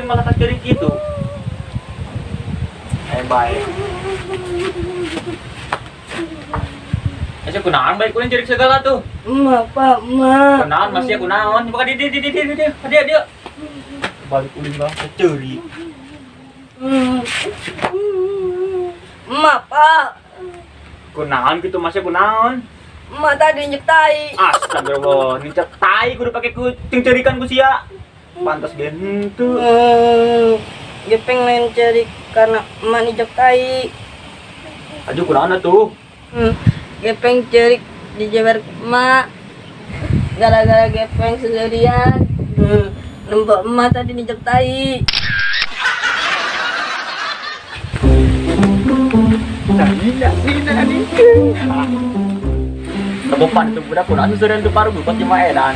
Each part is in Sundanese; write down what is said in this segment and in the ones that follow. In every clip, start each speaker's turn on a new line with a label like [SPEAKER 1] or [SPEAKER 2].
[SPEAKER 1] ulin malah kaceurik kitu. Eh bae. Asa kunaon bae ulin ceurik segala tuh.
[SPEAKER 2] Emak, Pak, emak.
[SPEAKER 1] Kunaon masih kunaon? Buka di di di di di di dia dia. Balik ulin bang ceurik.
[SPEAKER 2] Emak, Pak.
[SPEAKER 1] Kunaon gitu masih kunaon?
[SPEAKER 2] Emak tadi injek tai.
[SPEAKER 1] Astagfirullah, nincak tai kudu pake kucing cerikan ku sia. Pantas ge henteu.
[SPEAKER 2] Gepeng lain cerik karena emak injek tai.
[SPEAKER 1] Aduh kunaon atuh?
[SPEAKER 2] Gepeng cerik dijewer emak. Gara-gara gepeng sendirian. Nembak emak tadi injek tai.
[SPEAKER 1] Tebupan itu budak kunaon seureun teu paruh buat cuma edan.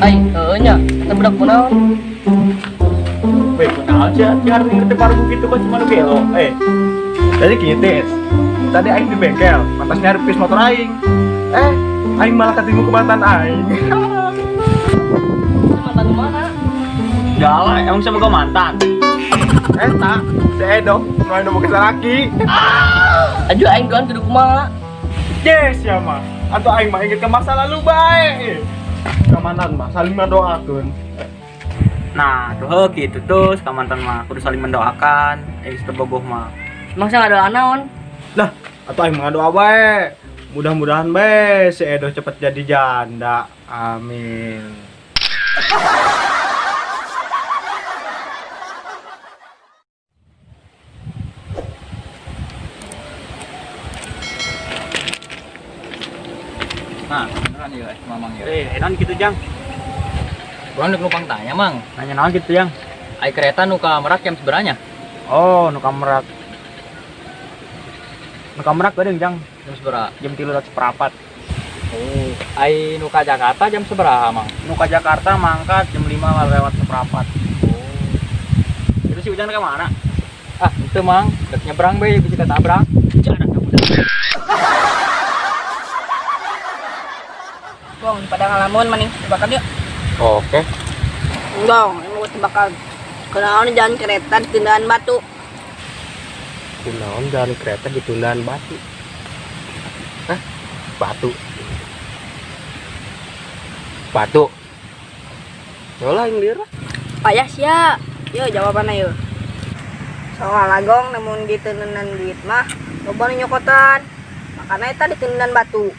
[SPEAKER 2] Ai, heueuh nya, eta budak kunaon?
[SPEAKER 1] Weh, kunaon sia tiar teu paruh gitu kok cuma nu gelo. Eh,
[SPEAKER 3] Jadi gini, Tis. Tadi aing di bengkel, pantas nyari pis motor aing. Eh, aing malah ketemu ke mantan aing.
[SPEAKER 2] Mantan mana?
[SPEAKER 1] Jalan, emang sama gua mantan.
[SPEAKER 3] Eta, si Edo, nu anu boga salaki.
[SPEAKER 2] Aduh aing doan kudu kumaha?
[SPEAKER 3] Yes, ya mah. Atau aing mah inget ke masa lalu bae. Ka mantan mah saling mendoakeun.
[SPEAKER 1] Nah, tuh heuh gitu tuh ka mantan mah kudu saling mendoakan, eh teu bogoh mah.
[SPEAKER 2] Emang saya ngadoa naon?
[SPEAKER 3] Lah, atau aing mah ngadoa bae. Mudah-mudahan bae si Edo cepet jadi janda. Amin.
[SPEAKER 4] Nah, beneran ya, Mamang ya.
[SPEAKER 1] Eh, edan gitu jang.
[SPEAKER 4] Urang dek numpang tanya, Mang.
[SPEAKER 1] Nanya naon gitu jang?
[SPEAKER 4] Ai kereta nu ka Merak jam seberanya?
[SPEAKER 1] Oh, nu ka Merak. Nu ka Merak geuning jang.
[SPEAKER 4] Jam seberaha?
[SPEAKER 1] Jam 3.15.
[SPEAKER 4] Oh, ai nu ka Jakarta jam seberaha, Mang?
[SPEAKER 1] Nu ka Jakarta mangkat jam 5.15. Oh. Itu si Ujang ka mana?
[SPEAKER 4] Ah, itu Mang, dek nyebrang bae bisa ketabrak.
[SPEAKER 1] Jarak ka budak.
[SPEAKER 2] Bong, pada ngalamun maning tebakan yuk.
[SPEAKER 3] Oke.
[SPEAKER 2] Dong, ini mau tebakan. Kunaon jalan kereta ditundaan batu?
[SPEAKER 3] Kunaon jalan kereta ditundaan batu? Hah? Batu. Batu. Yolah yang liar lah.
[SPEAKER 2] Payah sia. Yo jawabannya yo. Soal lagong namun ditenenan duit mah loba nu nyokotan. Makana eta ditenenan batu.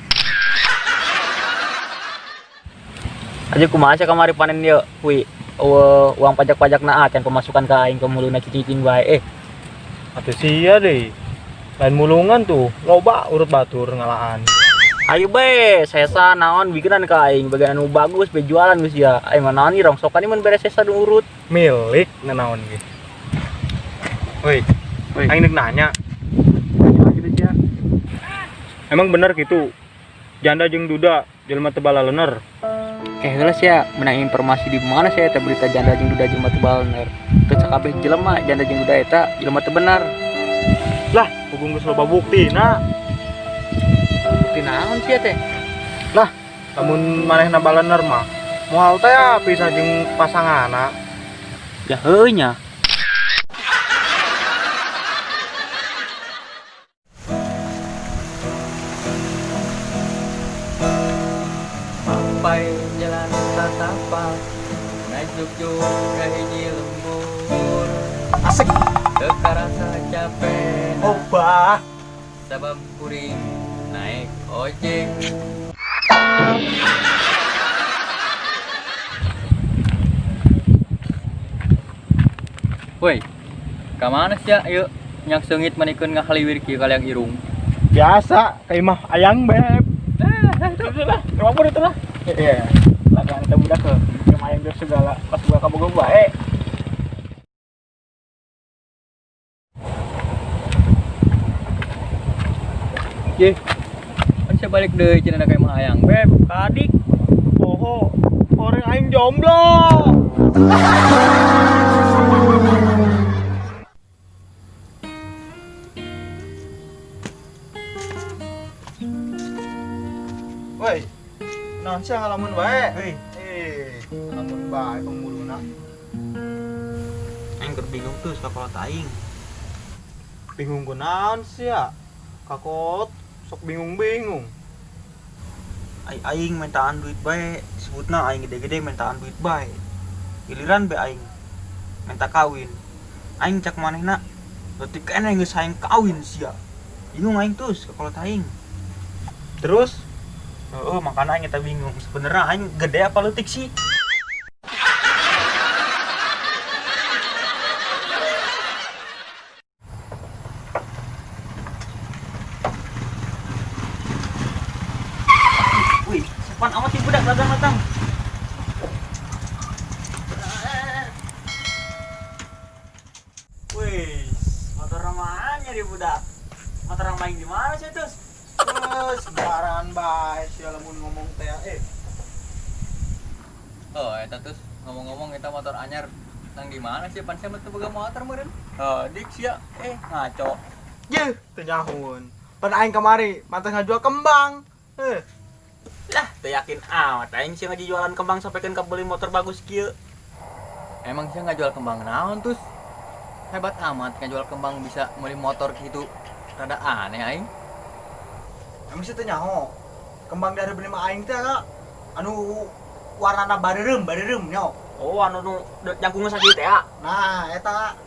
[SPEAKER 1] Aja kumaha sia kamari panen ieu, Hui. Eueuh uang pajak-pajakna ah can pemasukan ka aing ke muluna cicing bae eh.
[SPEAKER 3] Atuh sia deh. Lain mulungan tuh, loba urut batur ngalaan.
[SPEAKER 1] Ayo bae, sesa naon bikinan ka aing bagian anu bagus be jualan geus ya. Aing mah naon ieu rongsokan ieu mun beres sesa nu urut.
[SPEAKER 3] Milik nanaon ge. Woi,
[SPEAKER 1] Woi.
[SPEAKER 3] aing deuk nanya. Emang bener gitu? Janda jeung duda jelema teu balalener.
[SPEAKER 1] Kayak heula sia menang informasi di mana sia eta berita janda jeung duda jelema teu balener. Teu sakabeh jelema janda jeung duda eta jelema teu bener.
[SPEAKER 3] Lah, hubung geus loba buktina.
[SPEAKER 1] Bukti naon sia teh?
[SPEAKER 3] Lah, lamun manehna balener mah moal teh pisah jeung pasanganna.
[SPEAKER 1] Ya heuh nya.
[SPEAKER 4] Sampai jalan tatapak naik juk-juk ka hiji lembur.
[SPEAKER 3] Asik.
[SPEAKER 4] Teu karasa capek.
[SPEAKER 3] Obah.
[SPEAKER 4] Sabab kuring naik ojek. Woi, ka mana sia ieu? Nyak seungit manikeun ngahaliwir kieu kaliang irung.
[SPEAKER 3] Biasa, ka imah ayang beb.
[SPEAKER 1] Nah, itu lah, rumah itu lah.
[SPEAKER 3] Iya.
[SPEAKER 1] Lagi kita budak ke ayang beb segala pas gua ka Bogor bae.
[SPEAKER 4] Ye. Kan saya balik deui cenah ka imah ayang beb.
[SPEAKER 1] Kadik.
[SPEAKER 3] Poho, orang aing jomblo. Woi, naon sih ngalamun wae?
[SPEAKER 1] Hei,
[SPEAKER 3] Lamun bae penghuluna.
[SPEAKER 1] Aing keur bingung tuh sakolot aing.
[SPEAKER 3] Bingung kunaon sia? Kakot sok bingung-bingung.
[SPEAKER 1] Ai aing mintaan duit bae, disebutna aing gede-gede mintaan duit bae. Giliran be aing minta kawin. Aing cak manehna leutik keneh geus hayang kawin sia. Bingung aing terus kakolot aing.
[SPEAKER 3] Terus
[SPEAKER 1] Heeh, makanya aing eta bingung. Sebenarnya aing gede apa leutik sih? Wih, sopan amat sih budak datang-datang. Wih, motor ramanya di budak. Motor main di mana sih terus?
[SPEAKER 3] Sembarangan bae sia lamun ngomong teh eh.
[SPEAKER 4] Oh, eta terus ngomong-ngomong eta motor anyar nang di mana sih? Pan sia mah teu boga motor meureun.
[SPEAKER 1] Oh, dik sia. Ngaco.
[SPEAKER 3] Yeuh, teu nyahoeun. Pan aing kamari mantas ngajual kembang. Eh,
[SPEAKER 1] Lah, teu yakin amat aing sih ngaji jualan kembang sampaikan ka beli motor bagus kieu.
[SPEAKER 4] Emang sia ngajual kembang naon terus? Hebat amat ngajual kembang bisa beli motor gitu. Rada aneh aing.
[SPEAKER 3] Emang sih teu nyaho. Kembang dari beli mah aing teh Kak. Anu warnana bareureum, bareureum nyo.
[SPEAKER 1] Oh, anu nu jangkungna sakieu teh ya.
[SPEAKER 3] Nah, eta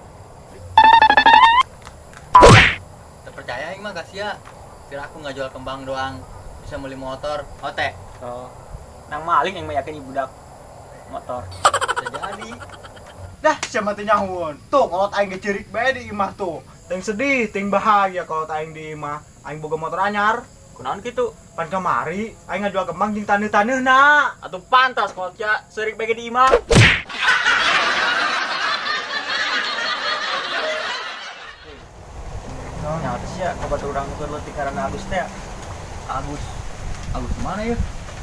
[SPEAKER 4] Teu percaya aing mah ka sia. Kira aku ngajual kembang doang bisa beli motor. Ote.
[SPEAKER 1] Oh. Nang maling yang meyakin ibu budak motor.
[SPEAKER 4] Bisa jadi.
[SPEAKER 3] Dah, sia mah teu nyahoeun. Tuh, kolot aing ge ceurik bae di imah tuh. Ting sedih, ting bahagia kolot aing di imah. Aing boga motor anyar.
[SPEAKER 1] Kunaon kitu?
[SPEAKER 3] Pan kamari aing ngajual kembang jeung taneuh-taneuhna.
[SPEAKER 1] Atuh pantas kolot sia seurik bae di imah. Oh, nyawa teh sia ka batur urang keur leutik ngaranna Agus teh.
[SPEAKER 4] Agus. Agus mana ya?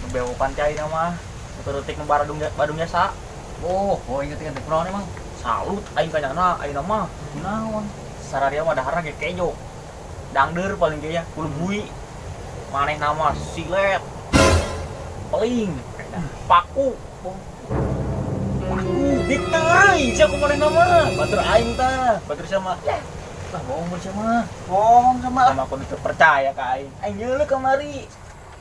[SPEAKER 1] Nu bewokan teh ayeuna mah. Nu keur leutik nu baradung Badung jasa.
[SPEAKER 4] Oh, oh inget-inget kunaon emang?
[SPEAKER 1] Salut aing kanyana ayeuna mah.
[SPEAKER 4] Kunaon?
[SPEAKER 1] Sararia mah daharna ge kejo. Dangdeur paling ge ya, kulubui. Maneh nama silet. Peling, paku. Paku diteureuy sia ku maneh nama. Batur aing tah, batur sama.
[SPEAKER 4] Lah bohong sia mah.
[SPEAKER 3] Bohong sama
[SPEAKER 1] Sama aku teu percaya ka aing. Aing nyeuleuh kamari.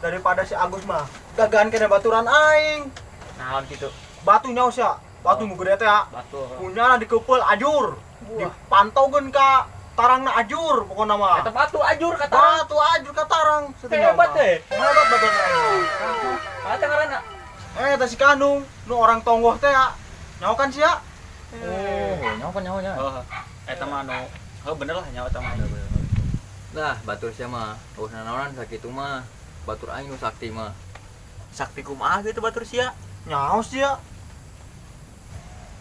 [SPEAKER 3] Daripada si Agus mah gagaan kena baturan aing.
[SPEAKER 1] Naon kitu?
[SPEAKER 3] Batu nyaho sia. Batu nu gede teh ya.
[SPEAKER 1] Batu.
[SPEAKER 3] Punya dikeupel ajur. Dipantaukeun ka tarangna ajur pokona mah.
[SPEAKER 1] Eta batu ajur ka tarang.
[SPEAKER 3] Batu ajur ka tarang.
[SPEAKER 1] Hebat teh.
[SPEAKER 3] Hebat baturan aing.
[SPEAKER 1] Eta ngaranna?
[SPEAKER 3] Eta si Kanung, nu orang tonggoh teh ya. Nyaho kan sia?
[SPEAKER 4] Oh, nyaho kan nyaho nya.
[SPEAKER 1] Oh, eta mah anu. Heuh bener lah nyaho eta mah.
[SPEAKER 4] Lah, batur sia mah. Eueuh nanaonan sakitu mah. Batur aing nu sakti mah.
[SPEAKER 1] Sakti kumaha gitu batur sia?
[SPEAKER 3] Nyaho sia.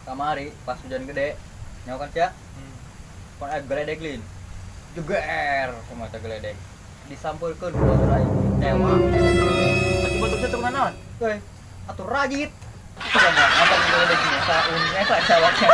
[SPEAKER 4] Kamari pas hujan gede, nyaho kan sia? Pan aya geledek lin. Jeger kumaha teh geledek. Disampeurkeun ku batur aing. Tewa.
[SPEAKER 1] Berarti batur sia teu naon?
[SPEAKER 4] Heuy, atuh rajit. Sama apa geledeknya? Saun eta sawaknya.